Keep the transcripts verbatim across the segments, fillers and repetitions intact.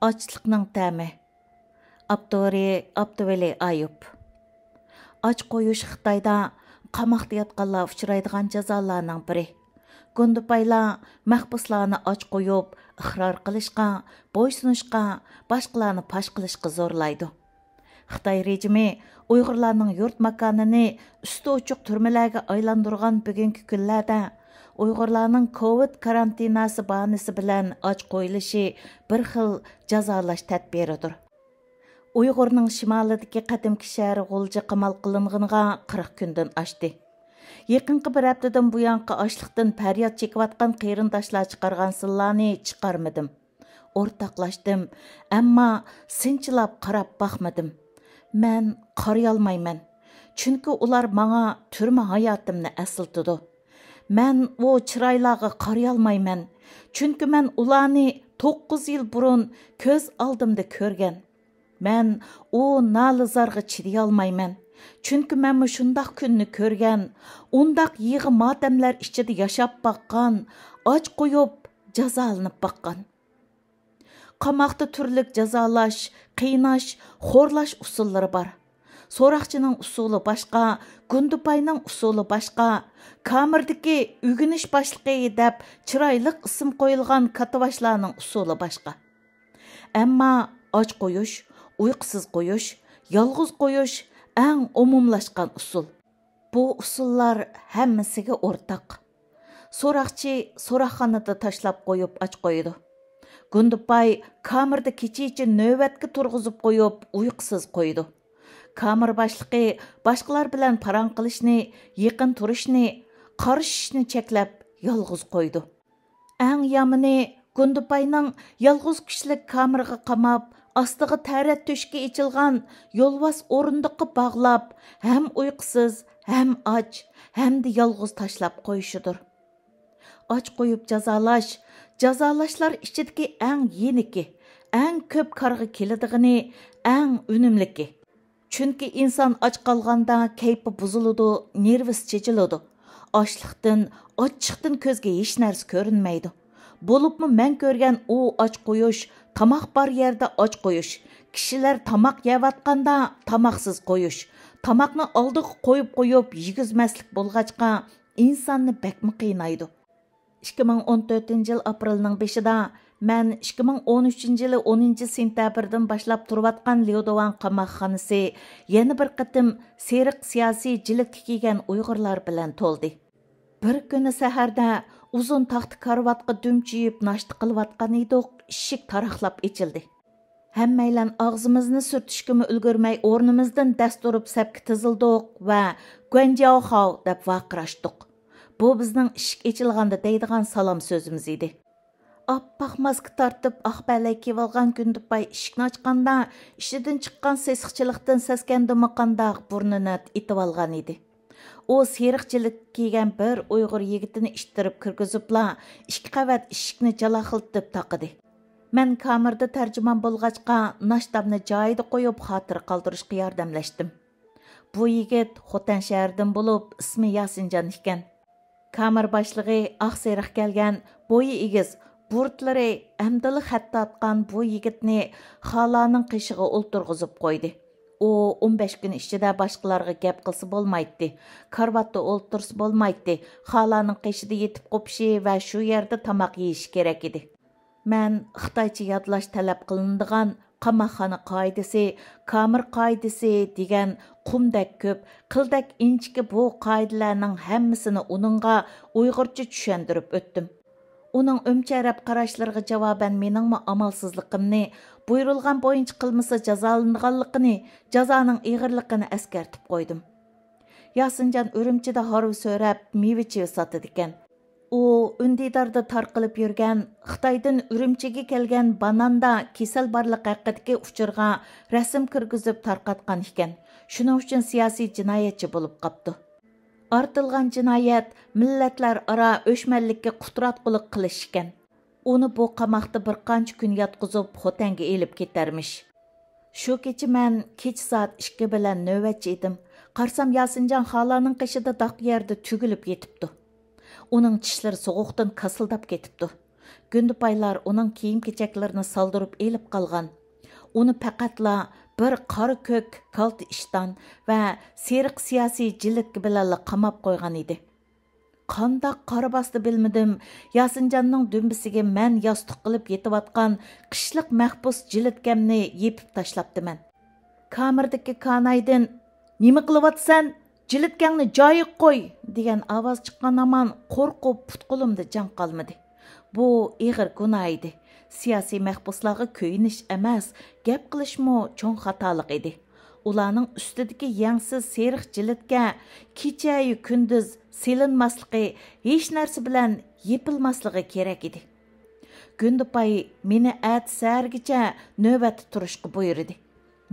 ئاچلىقنىڭ تەمى. ئاپتورى: ئابدۇۋەلى ئايۇپ. ئاچ قويۇش خىتايدا قاماقتا ياتقانلار ئۇچرايدىغان جازالارنىڭ بىرى. گۇندىپايلار مەھبۇسلارنى ئاچ قويۇپ، ئىقرار قىلىشقا، بويسۇنۇشقا، باشقىلارنى پاش قىلىشقا زورلايدۇ. خىتاي رېجىمى ئۇيغۇرلارنىڭ يۇرت ماكانىنى ئۈستى ئوچۇق تۈرمىلەرگە ئايلاندۇرغان بۈگۈنكى كۈنلەردە، ئۇيغۇرلارنىڭ كوۋىد كارانتىناسى باھانىسى بىلەن ئاچ قويۇلۇشى بىر خىل جازالاش تەدبىرىدۇر. ئۇيغۇرنىڭ شىمالىدىكى قەدىمكى شەھىرى غۇلجا قامال قىلىنغىنىغا قىرىق كۈندىن ئاشتى. يېقىنقى بىر ھەپتىدىن بۇيانقى ئاچلىقتىن پەرياد چېكىۋاتقان قېرىنداشلار چىقارغان سىنلارنى چىقارمىدىم. ئورتاقلاشتىم، ئەمما سىنچىلاپ قاراپ باقمىدىم. مەن قارىيالمايمەن، چۈنكى ئۇلار ماڭا تۈرمە ھاياتىمنى ئەسلىتىدۇ. مەن ئۇ چىرايلارغا قارىيالمايمەن، چۈنكى مەن ئۇلارنى توققۇز يىل بۇرۇن كۆز ئالدىمدا كۆرگەن. مەن ئۇ نالە-زارغا چىدىيالمايمەن، چۈنكى مەنمۇ شۇنداق كۈننى كۆرگەن، ئۇنداق يىغا-ماتەملەر ئىچىدە ياشاپ باققان، ئاچ قويۇپ، جازالىنىپ باققان. قاماقتا تۈرلۈك جازالاش، قىيناش، خورلاش ئۇسۇللىرى بار. سوراقچىنىڭ ئۇسۇلى باشقا، گۇندىپاينىڭ ئۇسۇلى باشقا، كامېردىكى ئۆگىنىش باشلىقى دەپ چىرايلىق ئىسىم قويۇلغان كاتتىباشلارنىڭ ئۇسۇلى باشقا. ئەمما ئاچ قويۇش، ئۇيقۇسىز قويۇش، يالغۇز قويۇش ئەڭ ئومۇملاشقان ئۇسۇل. بۇ ئۇسۇللار ھەممىسىگە ئورتاق. سوراقچى سوراقخانىدا تاشلاپ قويۇپ ئاچ قويىدۇ. گۇندىپاي كامېردا كېچىچە نۆۋەتكە تۇرغۇزۇپ قويۇپ ئۇيقۇسىز قويىدۇ. كامېر باشلىقى باشقىلار بىلەن پاراڭ قىلىشنى، يېقىن تۇرۇشنى، قارىشىشنى چەكلەپ يالغۇز قويىدۇ. ئەڭ يامىنى، گۇندىپاينىڭ يالغۇز كىشىلىك كامېرغا قاماپ، ئاستىغا تەرەت تۆشۈكى ئېچىلغان يولۋاس ئورۇندۇققا باغلاپ، ھەم ئۇيقۇسىز، ھەم ئاچ، ھەمدە يالغۇز تاشلاپ قويۇشىدۇر. ئاچ قويۇپ جازالاش، جازالاشلار ئىچىدىكى ئەڭ يېنىكى، ئەڭ كۆپ كارغا كېلىدىغىنى، ئەڭ ئۈنۈملۈكى. چۈنكى ئىنسان ئاچ قالغاندا كەيپى بۇزۇلىدۇ، نېرۋىسى چېچىلىدۇ. ئاچلىقتىن، ئاچچىقتىن كۆزگە ھېچ نەرسە كۆرۈنمەيدۇ. بولۇپمۇ مەن كۆرگەن ئۇ ئاچ قويۇش، تاماق بار يەردە ئاچ قويۇش، كىشىلەر تاماق يەۋاتقاندا تاماقسىز قويۇش، تاماقنى ئالدىغا قويۇپ قويۇپ يېگۈزمەسلىك بولغاچقا، ئىنساننى بەكمۇ قىينايدۇ. ئىككى مىڭ ئون تۆتىنچى يىل ئاپرېلنىڭ بېشىدا مەن ئىككى مىڭ ئون ئۈچىنچى يىلى ئونىنچى سېنتەبىردىن باشلاپ تۇرۇۋاتقان ليۇدوۋان قاماقخانىسى يەنە بىر قېتىم سېرىق سىياسىي جىلىككە كىيگەن ئۇيغۇرلار بىلەن تولدى. بىر كۈنى سەھەردە ئۇزۇن تاختا كارىۋاتقا دۈمچىيىپ ناشتا قىلىۋاتقان ئىدۇق، ئىشىك تاراقلاپ ئېچىلدى. ھەممەيلەن ئاغزىمىزنى سۈرتۈشكىمۇ ئۈلگۈرمەي ئورنىمىزدىن دەس تۇرۇپ سەپكە تىزىلدۇق ۋە گۇەنجياۋخاۋ دەپ ۋارقىراشتۇق. بۇ بىزنىڭ ئىشىك ئېچىلغاندا دەيدىغان سالام سۆزىمىز ئىدى. ئاپئاق ماسكا تارتىپ، ئاق بەلەي كىيىۋالغان گۈندىپاي ئىشىكنى ئاچقاندا، ئىچىدىن چىققان سېسىقچىلىقتىن سەسكەندىمۇ قانداق، بۇرنىنى ئېتىۋالغان ئىدى. ئۇ سېرىق جىلىك كىيگەن بىر ئۇيغۇر يىگىتىنى ئىتتىرىپ كىرگۈزۈپلا، ئىككى قەۋەت ئىشىكنى جالاقلىتىپ تاقىدى. مەن كامېردا تەرجىمان بولغاچقا، ناشتامنى جايىدا قويۇپ، خاتىرە قالدۇرۇشقا ياردەملەشتىم. بۇ يىگىت خوتەن شەھىرىدىن بولۇپ، ئىسمى ياسىنجان ئىكەن. كامېر باشلىقى ئاق سېرىق كەلگەن، بويى ئېگىز، بۇرۇتلىرى ئەمدىلا خەت تارتقان بۇ يىگىتنى خالانىڭ قېشىغا ئولتۇرغۇزۇپ قويدى. ئۇ ئون بەش كۈن ئىچىدە باشقىلارغا گەپ قىلسا بولمايتتى، كارىۋاتتا ئولتۇرسا بولمايتتى، خالانىڭ قېشىدا يېتىپ قوپۇشى ۋە شۇ يەردە تاماق يېيىشى كېرەك ئىدى. مەن خىتايچە يادلاش تەلەپ قىلىنىدىغان قاماقخانا قائىدىسى، كامېر قائىدىسى دېگەن قۇمدەك كۆپ، قىلدەك ئىنچىكە بۇ قائىدىلەرنىڭ ھەممىسىنى ئۇنىڭغا ئۇيغۇرچە چۈشەندۈرۈپ ئۆتتۈم. ئۇنىڭ ئۆمچە ئەرەب قاراشلىرىغا جاۋابەن مېنىڭمۇ ئامالسىزلىقىمنى، بۇيرۇلغان بويىچە قىلمىسا جازالىنىدىغانلىقىنى، جازانىڭ ئېغىرلىقىنى ئەسكەرتىپ قويدۇم. ياسىنجان ئۈرۈمچىدە ھارۋا سۆرەپ، مېۋە-چېۋە ساتىدىكەن. ئۇ ئۈندىداردا تارقىلىپ يۈرگەن، خىتايدىن ئۈرۈمچىگە كەلگەن باناندا كېسەل بارلىقى ھەققىدىكى ئۇچۇرغا رەسىم كىرگۈزۈپ تارقاتقان ئىكەن. شۇنىڭ ئۈچۈن سىياسىي جىنايەتچى بولۇپ قاپتۇ. ئارتىلغان جىنايەت مىللەتلەر ئارا ئۆچمەنلىككە قۇتراتقۇلۇق قىلىش ئىكەن. ئۇنى بۇ قاماقتا بىر قانچە كۈن ياتقۇزۇپ، خوتەنگە ئېلىپ كېتەرمىش. شۇ كېچە مەن كېچە سائەت ئىككى بىلەن نۆۋەتچى ئىدىم. قارىسام، ياسىنجان خالانىڭ قېشىدا داق يەردە تۈگۈلۈپ يېتىپتۇ. ئۇنىڭ چىشلىرى سوغۇقتىن كاسىلداپ كېتىپتۇ. گۈندىپايلار ئۇنىڭ كىيىم-كېچەكلىرىنى سالدۇرۇپ ئېلىپ قالغان. ئۇنى پەقەتلا بىر قارا-كۆك كالتە ئىشتان ۋە سېرىق سىياسىي جىلىتكە بىلەنلا قاماپ قويغان ئىدى. قانداق قارا باستى بىلمىدىم، ياسىنجاننىڭ دۈمبىسىگە مەن ياستۇق قىلىپ يېتىۋاتقان قىشلىق مەھبۇس جىلىتكەمنى يېپىپ تاشلاپتىمەن. كامېردىكى كانايدىن، «نېمە قىلىۋاتىسەن؟ جىلىتكەڭنى جايىغا قوي!» دېگەن ئاۋاز چىققان ھامان قورقۇپ پۇت-قولۇمدا جان قالمىدى. بۇ ئېغىر گۇناھ ئىدى. سىياسىي مەھبۇسلارغا كۆيۈنۈش ئەمەس، گەپ قىلىشمۇ چوڭ خاتالىق ئىدى. ئۇلارنىڭ ئۈستىدىكى يەڭسىز سېرىق جىلىتكە كېچەيۇ كۈندۈز سېلىنماسلىقى، ھېچ نەرسە بىلەن يېپىلماسلىقى كېرەك ئىدى. گۈندىپاي مېنى ئەتە سەھەرگىچە نۆۋەتتە تۇرۇشقا بۇيرۇدى.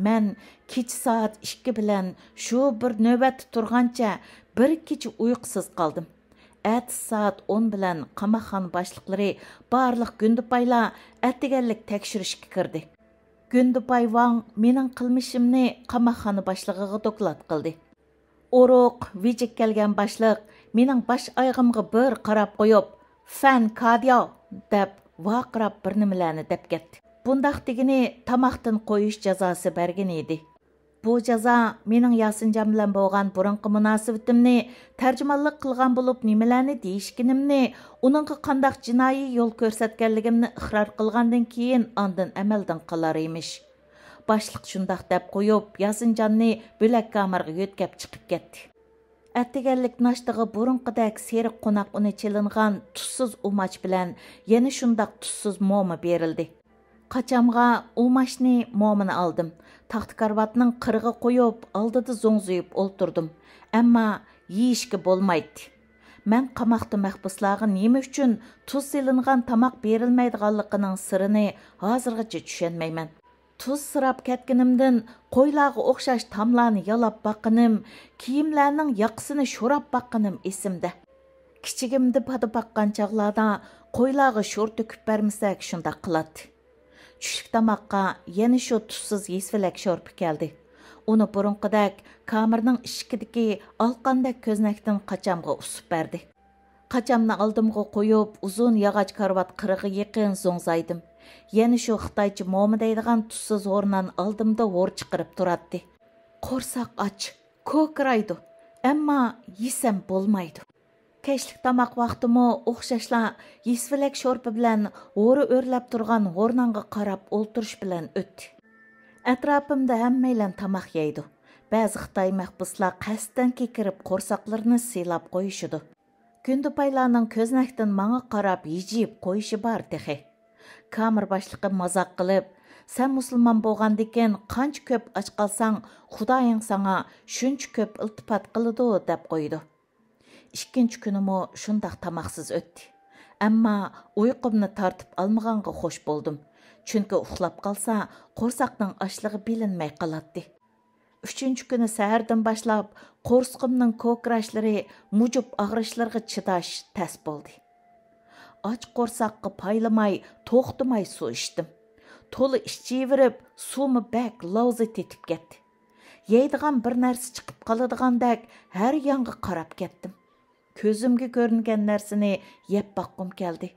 مەن كېچە سائەت ئىككى بىلەن شۇ بىر نۆۋەتتە تۇرغانچە بىر كېچە ئۇيقۇسىز قالدىم. ئەتىسى سائەت ئون بىلەن قاماقخانا باشلىقلىرى بارلىق گۈندىپايلار ئەتىگەنلىك تەكشۈرۈشكە كىردى. گۈندىپاي ۋاڭ مېنىڭ قىلمىشىمنى قاماقخانا باشلىقىغا دوكلات قىلدى. ئورۇق، ۋىجىك كەلگەن باشلىق مېنىڭ باش ئايىغىمغا بىر قاراپ قويۇپ، «فەن كادياۋ!» دەپ ۋارقىراپ بىر نېمىلەرنى دەپ كەتتى. بۇنداق دېگىنى تاماقتىن قويۇش جازاسى بەرگىنى ئىدى. بۇ جازا مېنىڭ ياسىنجان بىلەن بولغان بۇرۇنقى مۇناسىۋىتىمنى، تەرجىمانلىق قىلغان بولۇپ نېمىلەرنى دېيىشكىنىمنى، ئۇنىڭغا قانداق جىنايى يول كۆرسەتكەنلىكىمنى ئىقرار قىلغاندىن كېيىن ئاندىن ئەمەلدىن قالار ئىمىش. باشلىق شۇنداق دەپ قويۇپ، ياسىنجاننى بۆلەك كامېرغا يۆتكەپ چىقىپ كەتتى. ئەتىگەنلىك ناشتىغا بۇرۇنقىدەك سېرىق قوناق ئۇنى چېلىنغان تۇزسىز ئۇماچ بىلەن يەنە شۇنداق تۇزسىز موما بېرىلدى. قاچامغا ئۇماچنى، مومىنى ئالدىم. تاختا كارىۋاتنىڭ قىرىغا قويۇپ، ئالدىدا زوڭزىيىپ ئولتۇردۇم. ئەمما يېيىشكە بولمايتتى. مەن قاماقتا مەھبۇسلارغا نېمە ئۈچۈن تۇز سېلىنغان تاماق بېرىلمەيدىغانلىقىنىڭ سىرىنى ھازىرغىچە چۈشەنمەيمەن. تۇزسىراپ كەتكىنىمدىن قويلارغا ئوخشاش تاملارنى يالاپ باققىنىم، كىيىملەرنىڭ ياقىسىنى شوراپ باققىنىم ئېسىمدە. كىچىكىمدە پادا باققان چاغلاردا قويلارغا شور تۆكۈپ بەرمىسەك شۇنداق قىلاتتى. چۈشلۈك تاماققا يەنە شۇ تۇزسىز يېسىۋىلەك شورپا كەلدى. ئۇنى بۇرۇنقىدەك كامېرنىڭ ئىشىكىدىكى ئالقاندەك كۆزنەكتىن قاچامغا ئۇسۇپ بەردى. قاچامنى ئالدىمغا قويۇپ، ئۇزۇن ياغاچ كارىۋات قىرىغا يېقىن زوڭزايدىم. يەنە شۇ خىتايچە موما دەيدىغان تۇزسىز ھورنان ئالدىمدا ھور چىقىرىپ تۇراتتى. قورساق ئاچ، كوكىرايدۇ، ئەمما يېسەم بولمايدۇ. كەچلىك تاماق ۋاقتىمۇ ئوخشاشلا يېسىۋىلەك شورپا بىلەن ھورا ئۆرلەپ تۇرغان ھورنانغا قاراپ ئولتۇرۇش بىلەن ئۆتتى. ئەتراپىمدا ھەممەيلەن تاماق يەيدۇ. بەزى خىتاي مەھبۇسلار قەستەن كېكىرىپ قورساقلىرىنى سىلاپ قويۇشىدۇ. گۈندىپايلارنىڭ كۆزنەكتىن ماڭا قاراپ ھىجىيىپ قويۇشى بار تېخى. كامېر باشلىقى مازاق قىلىپ، «سەن مۇسۇلمان بولغاندىكىن قانچە كۆپ ئاچ قالساڭ، خۇدايىڭ ساڭا شۇنچە كۆپ ئىلتىپات قىلىدۇ» دەپ قويىدۇ. ئىككىنچى كۈنىمۇ شۇنداق تاماقسىز ئۆتتى. ئەمما ئۇيقۇمنى تارتىپ ئالمىغانغا خوش بولدۇم. چۈنكى ئۇخلاپ قالسا، قورساقنىڭ ئاچلىقى بىلىنمەي قالاتتى. ئۈچىنچى كۈنى سەھەردىن باشلاپ قورسىقىمنىڭ كوكىراشلىرى، مۇجۇپ ئاغرىشلىرىغا چىداش تەس بولدى. ئاچ قورساققا پايلىماي، توختىماي سۇ ئىچتىم. تولا ئىچىۋېرىپ، سۇمۇ بەك لاۋزا تېتىپ كەتتى. يەيدىغان بىر نەرسە چىقىپ قالىدىغاندەك ھەر يانغا قاراپ كەتتىم. كۆزۈمگە كۆرۈنگەن نەرسىنى يەپ باققۇم كەلدى.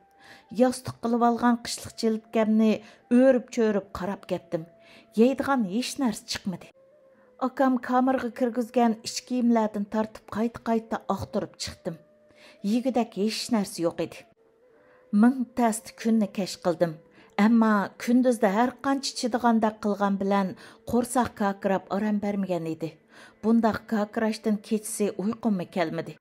ياستۇق قىلىۋالغان قىشلىق جىلىتكەمنى ئۆرۈپ-چۆرۈپ قاراپ كەتتىم. يەيدىغان ھېچ نەرسە چىقمىدى. ئاكام كامېرغا كىرگۈزگەن ئىچ كىيىملەردىن تارتىپ قايتا-قايتا ئاختۇرۇپ چىقتىم. يېگۈدەك ھېچ نەرسە يوق ئىدى. مىڭ تەستە كۈننى كەچ قىلدىم. ئەمما كۈندۈزدە ھەر قانچە چىدىغاندەك قىلغان بىلەن قورساق كاكىراپ ئارام بەرمىگەن ئىدى. بۇنداق كاكىراشتىن كېچىسى ئۇيقۇممۇ كەلمىدى.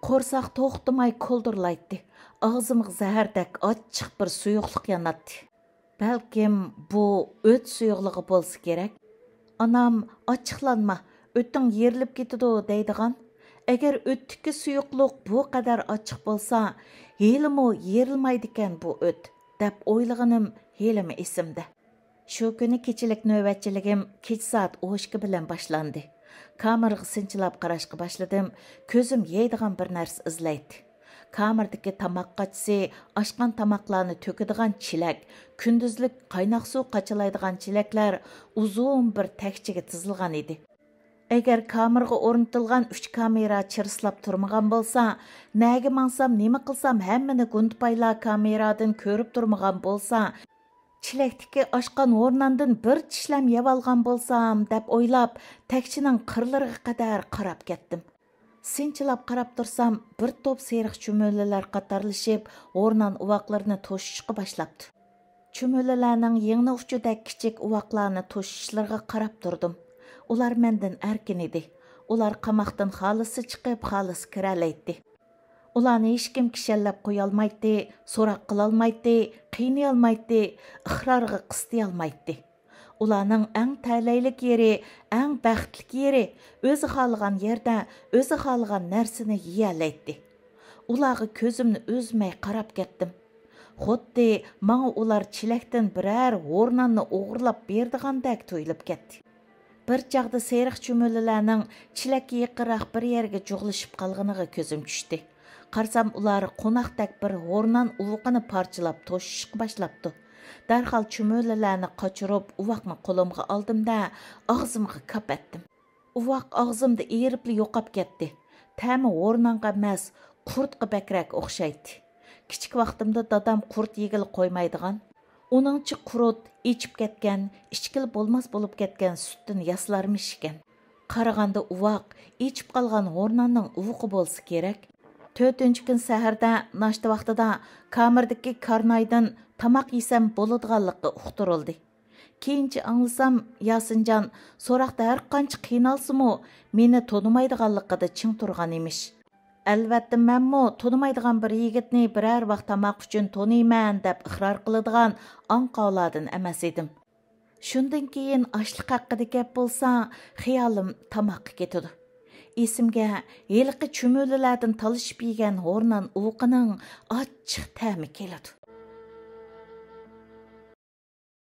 قورساق توختىماي كولدۇرلايتتى. ئاغزىمغا زەھەردەك ئاچچىق بىر سۇيۇقلۇق ياناتتى. بەلكىم بۇ ئۆت سۇيۇقلۇقى بولسا كېرەك. ئانام، «ئاچچىقلانما، ئۆتۈڭ يېرىلىپ كېتىدۇ» دەيدىغان. ئەگەر ئۆتتىكى سۇيۇقلۇق بۇ قەدەر ئاچچىق بولسا، ھېلىمۇ يېرىلمايدىكەن بۇ ئۆت، دەپ ئويلىغىنىم ھېلىمۇ ئېسىمدە. شۇ كۈنى كېچىلىك نۆۋەتچىلىكىم كېچە سائەت ئون ئىككى بىلەن باشلاندى. كامېرغا سىنچىلاپ قاراشقا باشلىدىم. كۆزۈم يەيدىغان بىر نەرسە ئىزلەيتتى. كامېردىكى تاماق قاچىسى، ئاشقان تاماقلارنى تۆكىدىغان چېلەك، كۈندۈزلۈك قايناق سۇ قاچىلايدىغان چېلەكلەر ئۇزۇن بىر تەكچىگە تىزىلغان ئىدى. ئەگەر كامېرغا ئورنىتىلغان ئۈچ كامېرا چىرىسلاپ تۇرمىغان بولسا، نەگە ماڭسام، نېمە قىلسام، ھەممىنى گۇندىپايلار كامېرادىن كۆرۈپ تۇرمىغان بولسا، چېلەكتىكى ئاشقان ھورناندىن بىر چىشلەم يەۋالغان بولسام، دەپ ئويلاپ، تەكچىنىڭ قىرلىرىغا قەدەر قاراپ كەتتىم. سىنچىلاپ قاراپ تۇرسام، بىر توپ سېرىق چۈمۈلىلەر قاتارلىشىپ، ھورنان ئۇۋاقلىرىنى توشۇشقا باشلاپتۇ. چۈمۈلىلەرنىڭ يىڭنە ئۇچىدەك كىچىك ئۇۋاقلارنى توشۇشلىرىغا قاراپ تۇردۇم. ئۇلار مەندىن ئەركىن ئىدى. ئۇلار قاماقتىن خالىسا چىقىپ، خالىسا كىرەلەيتتى. ئۇلارنى ھېچكىم كىشەنلەپ قويالمايتتى، سوراق قىلالمايتتى، قىينىيالمايتتى، ئىقرارغا قىستىيالمايتتى. ئۇلارنىڭ ئەڭ تەلەيلىك يېرى، ئەڭ بەختلىك يېرى، ئۆزى خالىغان يەردە ئۆزى خالىغان نەرسىنى يېيەلەيتتى. ئۇلارغا كۆزۈمنى ئۈزمەي قاراپ كەتتىم. خۇددى ماڭا ئۇلار چېلەكتىن بىرەر ھورناننى ئوغرىلاپ بېرىدىغاندەك تۇيۇلۇپ كەتتى. بىر چاغدا سېرىق چۈمۈلىلەرنىڭ چېلەككە يېقىنراق بىر يەرگە جۇغلىشىپ قالغىنىغا كۆزۈم چۈشتى. قارىسام، ئۇلار قوناقتەك بىر ھورنان ئۇۋىقىنى پارچىلاپ توشۇشقا باشلاپتۇ. دەرھال چۈمۈلىلەرنى قاچۇرۇپ، ئۇۋاقنى قولۇمغا ئالدىم-دە، ئاغزىمغا كاپ ئەتتىم. ئۇۋاق ئاغزىمدا ئېرىپلا يوقاپ كەتتى. تەمى ھورنانغا ئەمەس، قۇرتقا بەكرەك ئوخشايتتى. كىچىك ۋاقتىمدا دادام قۇرت يېگىلى قويمايدىغان، ئۇنىڭچە قۇرت ئېچىپ كەتكەن، ئىچكىلى بولماس بولۇپ كەتكەن سۈتتىن ياسىلارمىش ئىكەن. قارىغاندا ئۇۋاق ئېچىپ قالغان ھورناننىڭ ئۇۋىقى بولسا كېرەك. تۆتىنچى كۈن سەھەردە ناشتا ۋاقتىدا كامېردىكى كارنايدىن تاماق يېسەم بولىدىغانلىقى ئۇقتۇرۇلدى. كېيىنچە ئاڭلىسام، ياسىنجان سوراقتا ھەر قانچە قىينالسىمۇ، مېنى تونۇمايدىغانلىقىدا چىڭ تۇرغان ئىمىش. ئەلۋەتتە، مەنمۇ تونۇمايدىغان بىر يىگىتنى بىرەر ۋاق تاماق ئۈچۈن تونۇيمەن دەپ ئىقرار قىلىدىغان ئاڭقاۋلاردىن ئەمەس ئىدىم. شۇندىن كېيىن ئاشلىق ھەققىدە گەپ بولسا، خىيالىم تاماققا كېتىدۇ. ئېسىمگە ھېلىقى چۈمۈلىلەردىن تالىشىپ يېگەن ھورنان ئۇۋىقىنىڭ ئاچچىق تەمى كېلىدۇ.